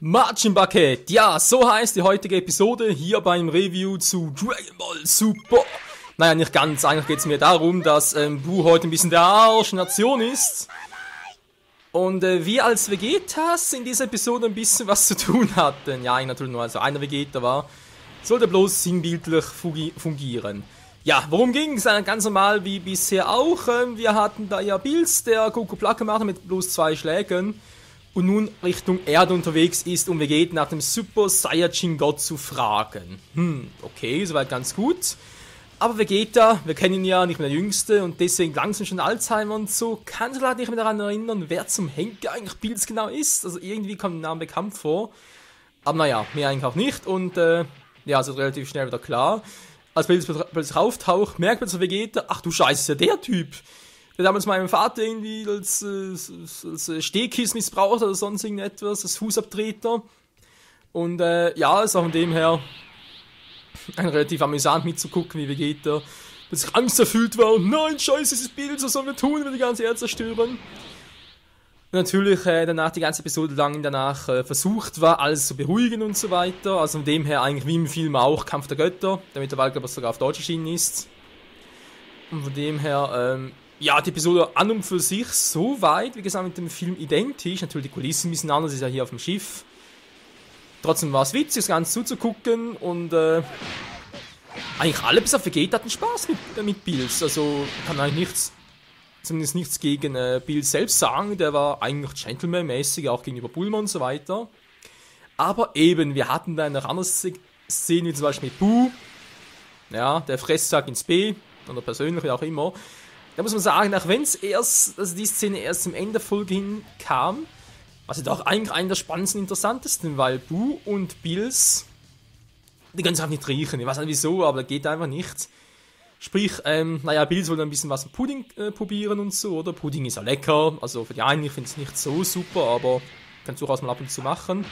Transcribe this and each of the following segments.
Majin Bucket, ja, so heißt die heutige Episode hier beim Review zu Dragon Ball Super. Naja, nicht ganz, eigentlich geht es mir darum, dass Buu heute ein bisschen der Arsch Nation ist. Und wir als Vegetas in dieser Episode ein bisschen was zu tun hatten. Ja, natürlich nur also einer Vegeta war, sollte bloß sinnbildlich fungieren. Ja, worum ging es? Ganz normal wie bisher auch. Wir hatten da ja Bills, der Goku platt gemacht hat mit bloß 2 Schlägen. Und nun Richtung Erde unterwegs ist, um Vegeta nach dem Super Saiyajin Gott zu fragen. Okay, soweit ganz gut. Aber Vegeta, wir kennen ihn ja, nicht mehr der Jüngste und deswegen langsam schon Alzheimer und so, kann sich leider nicht mehr daran erinnern, wer zum Henker eigentlich Bills genau ist. Also irgendwie kommt der Name bekannt vor. Aber naja, mir eigentlich auch nicht und ja, also relativ schnell wieder klar. Als Bills plötzlich auftaucht, merkt man zu Vegeta, ach du Scheiße, ist ja der Typ. Der damals meinem Vater irgendwie als Stehkiss missbraucht oder sonst irgendetwas, als Fußabtreter. Und ja, ist auch von dem her relativ amüsant mitzugucken, wie Vegeta plötzlich angsterfüllt war und nein, scheiße, dieses Bild, was sollen wir tun, wenn wir die ganze Erde zerstören? Und natürlich danach die ganze Episode lang danach versucht war, alles zu beruhigen und so weiter. Also von dem her eigentlich wie im Film auch Kampf der Götter, der mittlerweile glaube ich sogar auf Deutsch erschienen ist. Und von dem her, ja, die Episode an und für sich so weit, wie gesagt, mit dem Film identisch. Natürlich die Kulissen ein bisschen anders, ist ja hier auf dem Schiff. Trotzdem war es witzig, das Ganze zuzugucken und eigentlich alle bis auf Vegeta hatten Spaß mit Bills. Also kann eigentlich zumindest nichts gegen Bills selbst sagen. Der war eigentlich Gentleman-mäßig, auch gegenüber Bulma und so weiter. Aber eben, wir hatten da noch andere Szenen, wie zum Beispiel mit Buu. Ja, der Fresssack ins B, oder persönlich, wie auch immer. Da muss man sagen, auch wenn es also die Szene erst zum Ende der Folge hin kam, war sie doch eigentlich einer der spannendsten, interessantesten, weil Buu und Bills, die können sich einfach nicht riechen. Ich weiß nicht wieso, aber geht einfach nicht. Sprich, naja, Bills wollte ein bisschen was mit Pudding probieren und so, oder? Pudding ist ja lecker, also für die einen, ich finde es nicht so super, aber kann es durchaus mal ab und zu machen.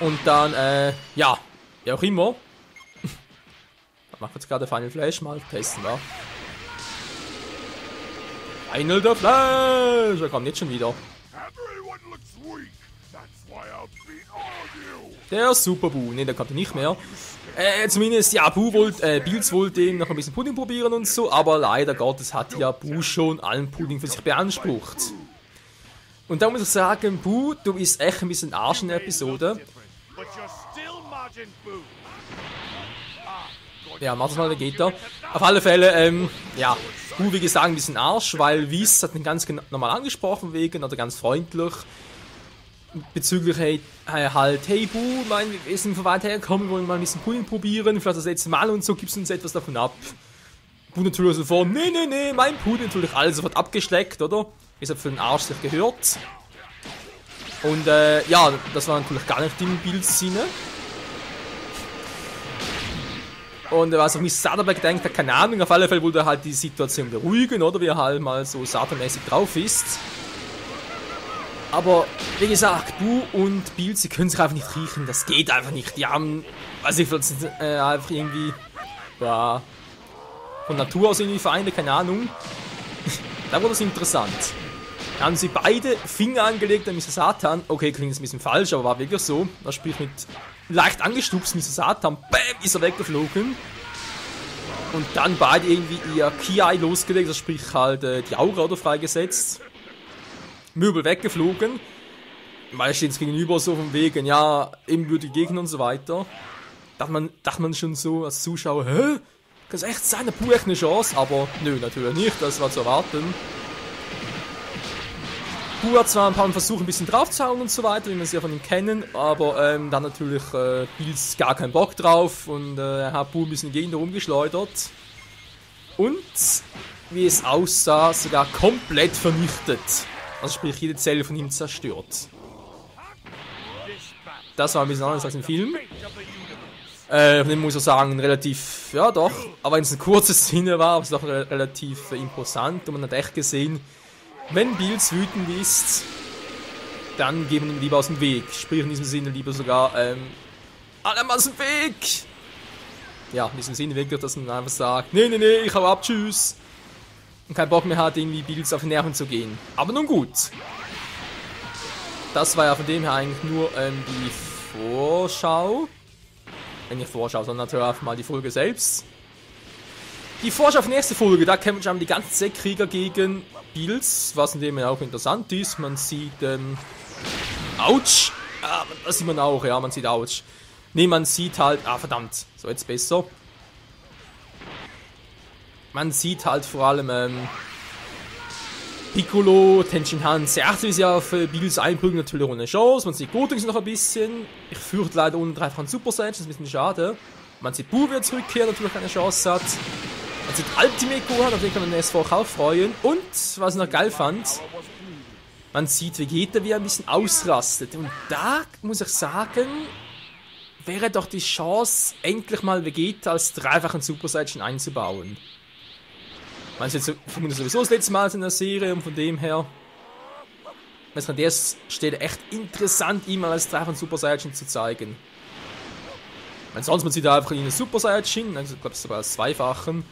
Und dann, ja, wie auch immer. Machen wir jetzt gerade Final Flash mal testen, wa? Final der Flash! Er kommt jetzt schon wieder. Der Super Buu, ne, der kommt nicht mehr. Zumindest, ja, Bills wollte eben noch ein bisschen Pudding probieren und so, aber leider Gottes hat ja Buu schon allen Pudding für sich beansprucht. Und da muss ich sagen, Buu, du bist echt ein bisschen Arsch in der Episode. Ja, mach das mal, Vegeta. Auf alle Fälle, ja, Buu, wie gesagt, ein bisschen Arsch, weil Whis hat ihn ganz normal angesprochen wegen, oder ganz freundlich. Bezüglich, halt, hey Buu, wir sind von weit hergekommen, wollen mal ein bisschen Pudding probieren, vielleicht das letzte Mal und so, gibst du uns etwas davon ab. Buu natürlich sofort, nee, mein Pudding, natürlich alles sofort abgeschleckt, oder? Wie es für den Arsch sich gehört. Und, ja, das war natürlich gar nicht im Bilds Sinne. Und was auf mich Saderberg denkt, hat keine Ahnung, auf alle Fälle wollte er halt die Situation beruhigen, oder wie er halt mal so satermäßig drauf ist. Aber, wie gesagt, Buu und Bills, sie können sich einfach nicht riechen, das geht einfach nicht. Die haben, weiß ich, vielleicht sind einfach irgendwie, ja, von Natur aus irgendwie Feinde, keine Ahnung. Da wurde es interessant. Da haben sie beide Finger angelegt an Mr. Satan. Okay, klingt jetzt ein bisschen falsch, aber war wirklich so. Das sprich mit leicht angestupst, Mr. Satan, bam, ist er weggeflogen. Und dann beide irgendwie ihr Ki losgelegt, das sprich halt die Aura oder freigesetzt. Möbel weggeflogen. Weil steht es gegenüber so von wegen, ja, ebenbürtige Gegner und so weiter. Dachte man schon so als Zuschauer, hä? Kann es echt sein, der Buu echt eine Chance? Aber nö, natürlich nicht, das war zu erwarten. Buu hat zwar ein paar Versuche ein bisschen draufzuhauen und so weiter, wie wir es ja von ihm kennen, aber dann natürlich Bills gar keinen Bock drauf und er hat Buu ein bisschen gegen ihn rumgeschleudert. Und, wie es aussah, sogar komplett vernichtet. Also sprich, jede Zelle von ihm zerstört. Das war ein bisschen anders als im Film. Von dem muss ich sagen, relativ, ja doch, aber wenn es eine kurze Szene war, war es doch relativ imposant und man hat echt gesehen, wenn Bills wütend ist, dann geben wir ihm lieber aus dem Weg. Sprich in diesem Sinne lieber sogar, alle aus dem Weg! Ja, in diesem Sinne wirklich, dass man einfach sagt, nee, ich hau ab, tschüss. Und keinen Bock mehr hat, irgendwie Bills auf die Nerven zu gehen. Aber nun gut. das war ja von dem her eigentlich nur die Vorschau. Nicht Vorschau, sondern natürlich einfach mal die Folge selbst. Die Vorschau auf die nächste Folge, da kämpfen schon die ganzen Sektkrieger gegen Bills, was in dem auch interessant ist. Man sieht, Autsch! Ah, das sieht man auch, ja, man sieht Autsch. Ne, man sieht halt, verdammt, so jetzt besser. Man sieht halt vor allem, Piccolo, Tenshin Han, sehr aktiv ist ja auf Bills Einbrücken natürlich ohne Chance. Man sieht Gotenks noch ein bisschen. Ich fürchte leider ohne dreifachen Super Saiyan, das ist ein bisschen schade. Man sieht Buu wieder zurückkehren, natürlich keine Chance hat. Man sieht Ultimate Gohan, auf den kann man den SV auch freuen. Und, was ich noch geil fand, man sieht Vegeta, wie er ein bisschen ausrastet. Und da, muss ich sagen, wäre doch die Chance, endlich mal Vegeta als dreifachen Super Saiyan einzubauen. Man ist jetzt sowieso das letzte Mal in der Serie und von dem her ist an der Stelle echt interessant, ihn mal als dreifachen Super Saiyan zu zeigen. Ansonsten man sieht einfach in den Super Saiyan, also ich glaube sogar als zweifachen.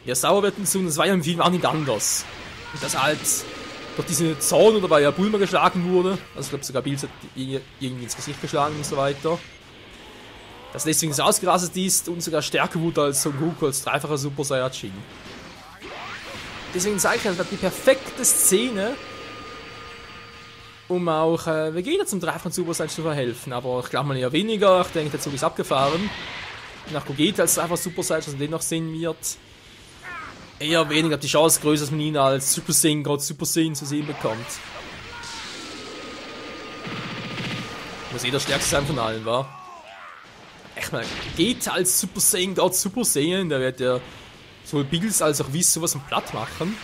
Ja, sauer wird hinzu, das war ja im Film auch nicht anders. Und das halt durch diese Zorn oder weil ja Bulma geschlagen wurde, also ich glaube sogar Bills hat irgendwie ins Gesicht geschlagen und so weiter. Dass deswegen so ausgerastet ist und sogar stärker wurde als Son Goku als dreifacher Super Saiyajin. Deswegen sage ich, das wird die perfekte Szene, um auch Vegeta zum dreifachen Super Saiyan zu verhelfen. Aber ich glaube mal eher weniger, ich denke der Zug ist abgefahren. Nach Gogeta als dreifacher Super Saiyan, was man den noch sehen wird. Eher weniger, die Chance größer, dass man ihn als Super Saiyan, gerade Super Saiyan zu sehen bekommt. Muss der stärkste sein von allen, war. Echt mal, Gogeta als Super Saiyan, gerade Super Saiyan, da wird ja sowohl Bills als auch Whis sowas platt machen.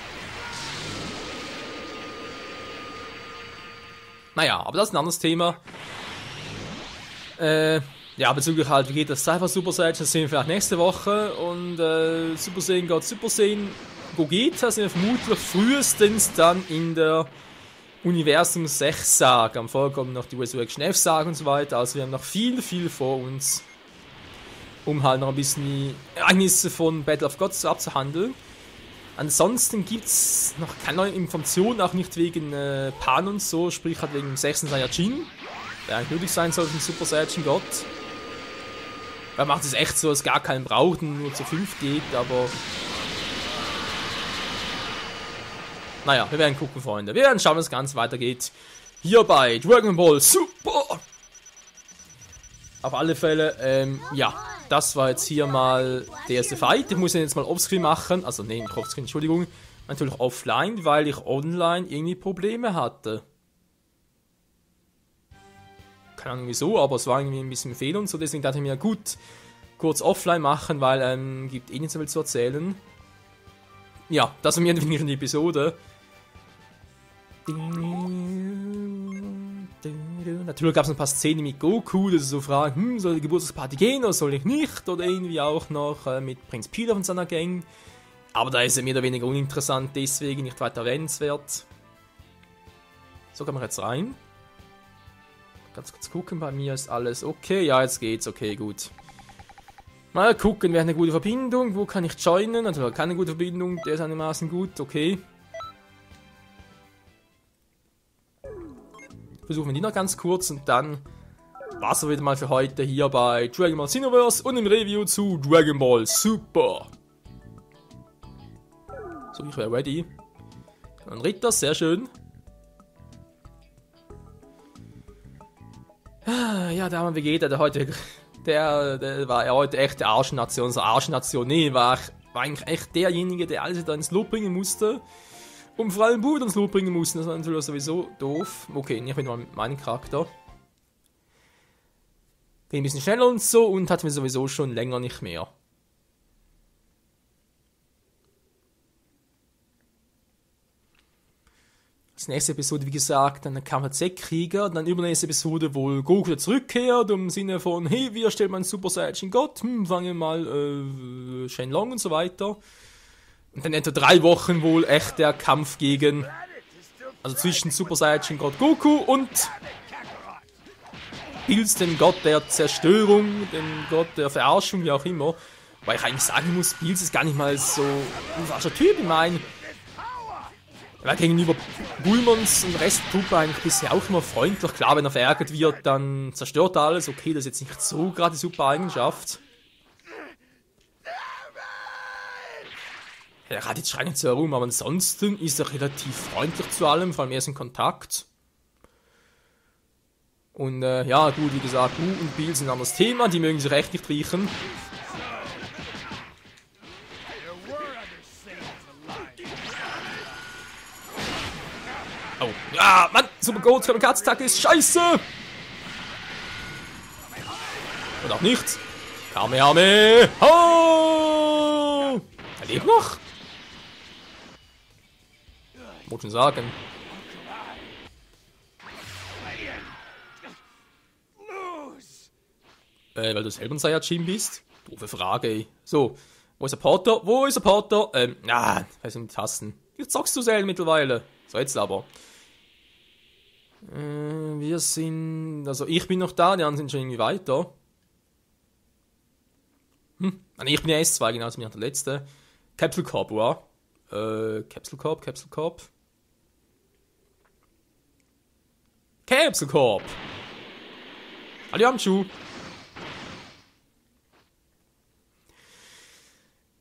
Naja, aber das ist ein anderes Thema. Ja, bezüglich halt, wie geht das Cypher Super Saiyan, das sehen wir vielleicht nächste Woche. Und Super Saiyan geht Super Saiyan Gogeta sind wir vermutlich frühestens dann in der Universum 6 Saga. Am Vorher kommen noch die Resurrection F Saga und so weiter. Also wir haben noch viel vor uns, um halt noch ein bisschen die Ereignisse von Battle of Gods abzuhandeln. Ansonsten gibt es noch keine neuen Informationen, auch nicht wegen Pan und so, sprich halt wegen dem 6. Saiyajin, der eigentlich nötig sein soll für den Super Saiyajin Gott. Er macht es echt so, dass es gar keinen braucht und nur zu 5 geht, aber... Naja, wir werden gucken, Freunde. Wir werden schauen, wie das Ganze weitergeht. Hier bei Dragon Ball Super! Auf alle Fälle, ja, das war jetzt hier mal der erste Fight. Ich muss ihn jetzt mal offscreen machen. Also, nee, nicht offscreen, Entschuldigung. Natürlich offline, weil ich online irgendwie Probleme hatte. Keine Ahnung wieso, aber es war irgendwie ein bisschen Fehler und so. Deswegen dachte ich mir, gut, kurz offline machen, weil, gibt eh nicht so viel zu erzählen. Ja, das war mir eine die Episode. Natürlich gab es ein paar Szenen mit Goku, dass so fragen, soll die Geburtstagsparty gehen oder soll ich nicht? Oder irgendwie auch noch mit Prinz Pilaf und seiner Gang. Aber da ist er mehr oder weniger uninteressant, deswegen nicht weiter erwähnenswert. So, kann man jetzt rein. Ganz kurz gucken, bei mir ist alles okay. Ja, jetzt geht's, okay, gut. Mal gucken, wer hat eine gute Verbindung, wo kann ich joinen? Also keine gute Verbindung, der ist einigermaßen gut, okay. Versuchen wir die noch ganz kurz und dann war's wieder mal für heute hier bei Dragon Ball Xenoverse und im Review zu Dragon Ball Super. So, ich wäre ready. Ein Ritter, sehr schön. Ja, da haben wir Vegeta, der heute... Der war ja heute echt der Arschnation, also Arschnation. Nee, war eigentlich echt derjenige, der alles da ins Lob bringen musste. Und vor allem Buu ins Lob bringen mussten. Das war natürlich sowieso doof. Okay, ich bin mal mit meinem Charakter. Ging ein bisschen schneller und so und hatten wir sowieso schon länger nicht mehr. Das nächste Episode, wie gesagt, dann kam der Z-Krieger, dann übernächste Episode, wo Goku wieder zurückkehrt, im Sinne von, hey, wir stellen mal einen Super Saiyajin Gott, fangen wir mal Shenlong und so weiter. Und dann etwa 3 Wochen wohl echt der Kampf gegen, also zwischen Super Saiyajin Gott Goku und Bills, den Gott der Zerstörung, den Gott der Verarschung, wie auch immer. Weil ich eigentlich sagen muss, Bills ist gar nicht mal so ein falscher Typ, ich meine, Er gegenüber Bulmons und Rest der Truppe eigentlich bisher auch immer freundlich. Klar, wenn er verärgert wird, dann zerstört er alles. Okay, das ist jetzt nicht so gerade die super Eigenschaft. Er hat jetzt schreien nicht so herum, aber ansonsten ist er relativ freundlich zu allem, vor allem erst in Kontakt. Und ja, gut, wie gesagt, Bu und Bill sind ein anderes Thema, die mögen sich echt nicht riechen. Oh, ja, Mann, Super Goat für den Katzattack ist scheiße! Und auch nicht. Kamehame! Oh! Er lebt noch? Muss schon sagen. Weil du selber ein Saiyajin bist? Doofe Frage, ey. So, wo ist der Porter? Wo ist der Porter? Was sind die Tasten? Jetzt zockst du selber mittlerweile. So, jetzt aber. Wir sind... Also, ich bin noch da, die anderen sind schon irgendwie weiter. Ich bin ja S2, genau, also bin ich der Letzte. Capsule Corp, ja. Capsule Corp. Capsule Corp! Hallo, Handschuh!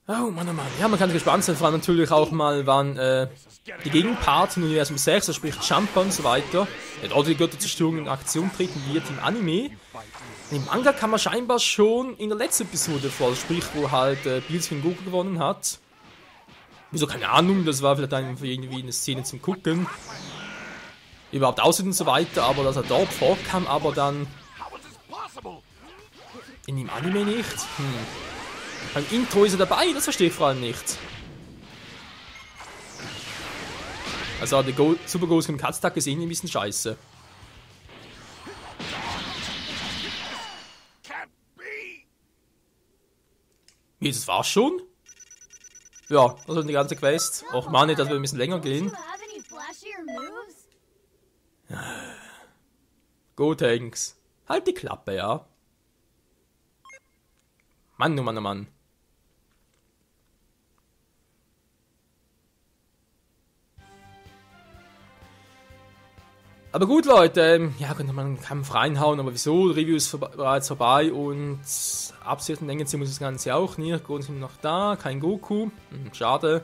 Oh Mann, oh Mann. Ja, man kann gespannt sein, vor allem natürlich auch mal, wann die Gegenpart im Universum 6, also sprich Jumper und so weiter, oder die Götterzerstörung in Aktion treten wird im Anime. Und im Manga kam man scheinbar schon in der letzten Episode vor, also sprich, wo halt Bills gegen Goku gewonnen hat. Wieso, keine Ahnung, das war vielleicht irgendwie eine Szene zum Gucken. Überhaupt aussieht und so weiter, aber dass er dort vorkam, aber dann in dem Anime nicht. Beim Intro ist er dabei, das verstehe ich vor allem nicht. Also der Super Ghost im Katzattack ist irgendwie ein bisschen scheiße. Wie, das war's schon? Ja, also die ganze Quest. Och Mann, nicht, dass wir ein bisschen länger gehen. Gut, Hanks. Halt die Klappe, ja. Mann, oh Mann, oh Mann. Aber gut, Leute, ja, könnte man einen Kampf reinhauen, aber wieso? Review ist bereits vorbei und absichten Länge ziehen muss das Ganze auch nicht. Goten sind noch da, kein Goku. Schade.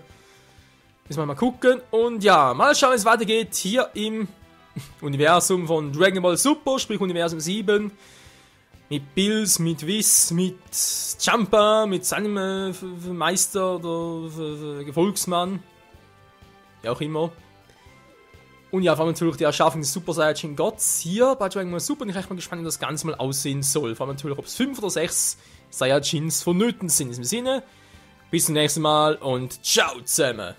Müssen wir mal gucken. Und ja, mal schauen, wie es weitergeht hier im Universum von Dragon Ball Super, sprich Universum 7. Mit Bills, mit Whis, mit Jumper, mit seinem Meister oder Gefolgsmann. Wie auch immer. Und ja, vor allem natürlich die Erschaffung des Super Saiyajin Gods hier bei Dragon Ball Super. Und ich bin echt mal gespannt, wie das Ganze mal aussehen soll. Vor allem natürlich, ob es 5 oder 6 Saiyajins vonnöten sind. In diesem Sinne, bis zum nächsten Mal und ciao zusammen.